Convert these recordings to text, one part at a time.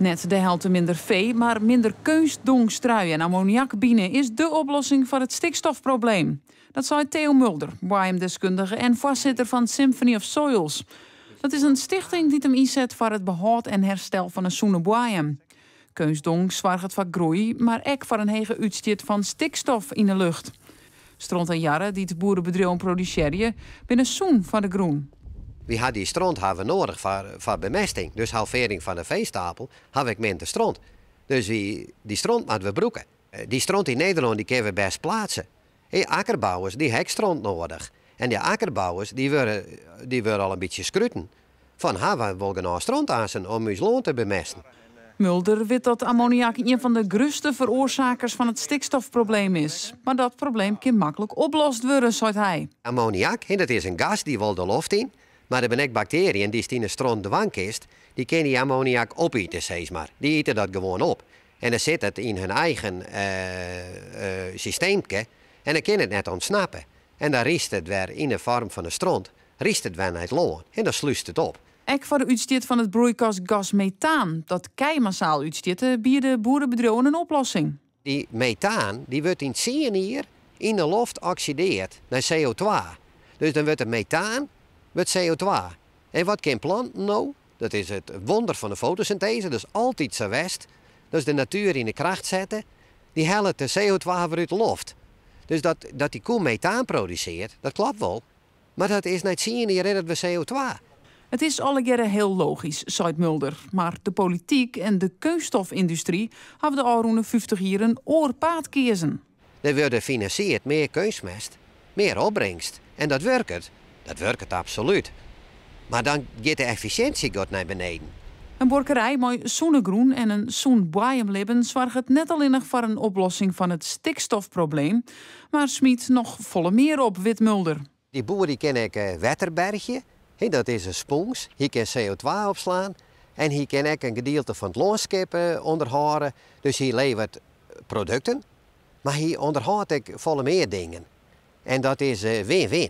Net de helte minder fee, mar minder keunstdong struie en ammoniak bine is dé oplossing foar it stikstofprobleem. Dat seit Theo Mulder, boaiemdeskundige en foarsitter fan Symphony of Soils. Dat is in stichting dy't him ynset foar it behâld en herstel fan in sûne boaiem. Keunstdong soarget foar groei, mar ek foar in hege útstjit fan stikstof yn 'e lucht. Stront en jarre dy't boerebedriuwen produsearje, binne sûn foar de grûn. Wy ha dy stront ha we noadich foar bemesting. Dus halvearring fan de feestapel ha we ek minder stront. Dus dy stront moatte we brûke. Dy stront yn Nederlân dy kinne we bêst pleatse. Hey, akkerbouwers dy ha ek stront noadich. En dy akkerbouwers dy wurde, dy wurde al in bytsje skruten fan ha we wol genôch stront aansen om ús lân te bemesten. Mulder wit dat ammoniak ien fan de grutste feroarsakers fan it stikstofprobleem is. Mar dat probleem kin maklik oplost wurde, seit hy. Ammoniak, dat is in gas dy wol de loft yn, mar der binne ek baktearjen dy'tst yn de stront dwaan kinst, dy kinne dy ammoniak opite, sis mar. Dy ite dat gewoan op. En dan sit it yn hun eigen systeemke en dan kin it net ûntsnappe. En dan riist it wer yn de foarm fan de stront, riist it wer nei it lân en dan slúst it op. Ek foar de útstjit fan it broeikasgas metaan, dat kij massaal útstjitte, biede boerebedriuwen in oplossing. Dy metaan dy wurdt yn 10 jier yn de loft oksideard nei CO2. Dus dan wurdt de metaan wurdt CO2. En wat kin planten no? Dat is it wonder fan de fotosyntese, dat is altyd sa west. Dat is de natuer yn de kracht sette. Dy hellet de CO2 wer út de loft. Dus dat dy koe metaan produsearret, dat kloppet wol. Mar dat is nei 10 jier it wer CO2. It is allegearre hiel logysk, seit Mulder. Mar de polityk en de keunststofyndustry hawwe de ôfrûne 50 jier in oar paad keazen. Der wurde finansierd mear keunstmest, mear opbringst. En dat wurket. Dat wurket absolút. Mar dan giet de effisjinsje goed nei beneden. In buorkerij mei sûne grûn en in sûn boaiemlibben soarget net allinnich foar in oplossing fan it stikstofprobleem, mar smyt noch folle mear op, wit Mulder. Dy boer dy kin ek wetter bergje. Dat is in spûns. Hy kin CO2 opslaan. En hy kin ek in gedielte fan it lânskip ûnderhâlde. Dus hy leveret produkten, mar hy ûnderhâldt ek folle mear dingen. En dat is win-win.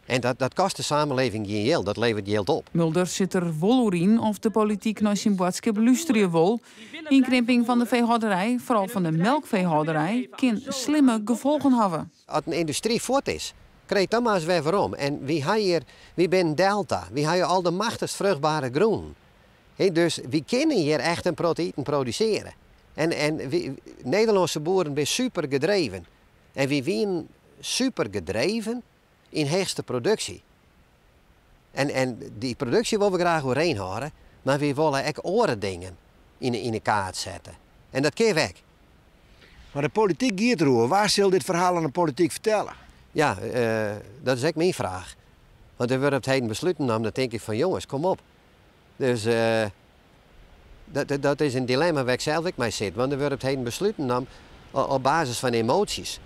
En dat kostet de samenleving gjin jild, dat leveret jild op. Mulder sit der wol oer yn oft de polityk nei syn boadskip lústerje wol. Ynkrimping fan de feehâlderij, foaral fan de melkfeehâlderij, kin slimme gefolgen hawwe. As in yndustry fuort is, krij dan mar ris wer werom. En wy ha hjir, wy binne delta, wy ha hjir al de machtichst fruchtbere grûn. Dus wy kinne hjir echt in protte iten produsearje. En wy, Nederlânske boeren binne super gedreven. En wy wienen super gedreven yn heechste produksje. En dy produksje wolle we graach oerein hâlde, mar wy wolle ek oare dingen yn de kaart sette. En dat kin ek. Mar de polityk giet deroer. Wa sil dit ferhaal oan de polityk fertelle? Ja, dat is ek myn fraach. Want der wurde op 't heden besluten nommen, dan tink ik fan jonges, kom op. Dus dat is in dilemma wêr't ik sels ek mei sit. Want der wurde op 't heden besluten nommen op basis fan emoasjes.